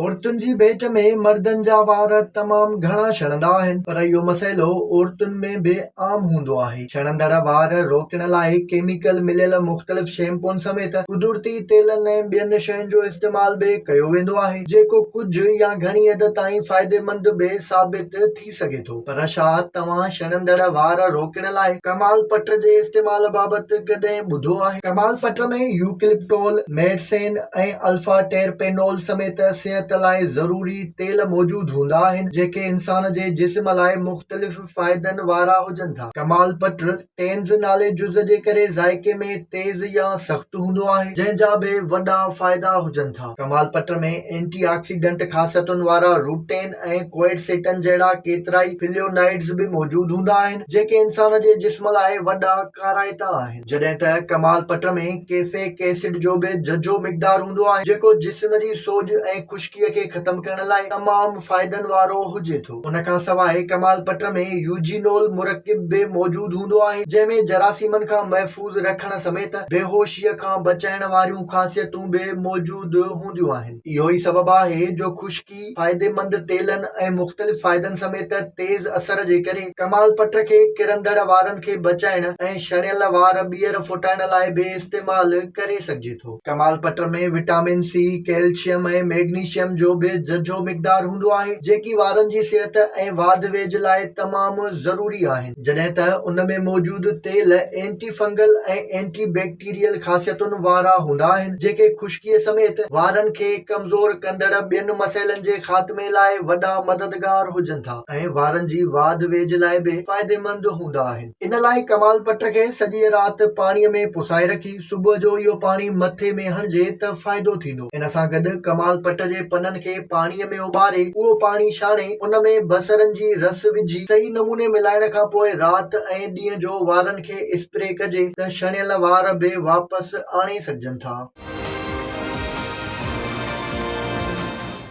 عورتن جي ڀيٽ ۾ مردن جا وار تمام گهڻا ڇڻندا آهن پر اهو مسئلو عورتن ۾ به عام هوندو آهي. ڇڻندڙ وار روڪڻ لاء ڪيميڪل مليل مختلف شيمپون سميت قدرتي تيلن ۽ ٻين شين جو استعمال به ڪيو ويندو آهي جيڪو ڪجهه يا گهڻي حد تائين فائديمند به ثابت ٿي سگهي ٿو. پر ڇا توهان ڇڻندڙ وار روڪڻ لاء ڪمال پٽ جي استعمال بابت ڪڏهن ٻڌو آهي؟ ڪمال پٽ ۾ يوڪلپٽول، ميڊسين، ۽ الفا ٽيرپينول سميت صحت لاء ضروري تيل موجود هوندا آهن جيڪي انسان جي جسم لاء مختلف فائدن وارا هجن ٿا. ڪمال پٽ ٽينز نالي جز جي ڪري ذائقي ۾ تيز يا سخت هوندو آهي جنهن جا به وڏا فائدا هجن ٿا. ڪمال پٽ ۾ اينٽي آڪسيڊنٽ خاصيتن وارا روٽين ۽ ڪوئرسيٽن جهڙا ڪيترائي فليونائڊز به موجود هوندا آهن جيڪي انسان جي جسم لاء وڏا ڪارائتا آهن. جڏهن ته ڪمال پٽ ۾ ڪيفيڪ ايسڊ جو به ججهو مقدار هوندو آهي جيڪو جسم جي سوڄ ۽ خشڪيء کي ختم ڪرڻ لاء تمام فائدن وارو هجي ٿو. ان کان سواء ڪمال پٽ ۾ يوجينول مرڪب به موجود هوندو آهي جنهن ۾ جراثيمن کان محفوظ رکڻ سميت بيهوشيء کان بچائڻ واريون خاصيتون به موجود هونديون آهن. اهو ئي سبب آهي جو خشڪي فائديمند تيلن ۽ مختلف فائدن سميت تيز اثر جي ڪري ڪمال پٽ کي ڪرندڙ وارن کي بچائڻ ۽ ڇڻيل وار ٻيهر ڦٽائڻ لاء به استعمال ڪري سگهجي ٿو. ڪمال پٽ ۾ وٽامن سي، ڪيلشيم ۽ ميگنيشيم جو به ججهو مقدار هوندو آهي جيڪي وارن جي صحت ۽ واڌ ويجهه لاء تمام ضروري آهن. جڏهن ته ان ۾ موجود تيل اينٽي فنگل ۽ اينٽي بيڪٽيريل خاصيتن وارا هوندا آهن، جيڪي خشڪيء سميت وارن کي ڪمزور ڪندڙ ٻين مسئلن جي خاتمي لاء وڏا مددگار هجن ٿا ۽ وارن جي واڌ ويجهه لاء به فائديمند هوندا آهن. ان لاء ڪمال پٽ کي سڄيء رات پاڻيء ۾ پسائي رکي صبح جو اهو پاڻي مٿي ۾ هڻجي ته فائدو ٿيندو. ان سان گڏ ڪمال پٽ جي پنن کي پاڻيء ۾ اٻاري اهو پاڻي ڇاڻي ان ۾ بصرن جي رس وجهي صحيح نموني ملائڻ کان پوء رات ۽ ڏينهن جو وارن کي اسپري ڪجي ته ڇڻيل وار به واپس آڻي سگهجن ٿا.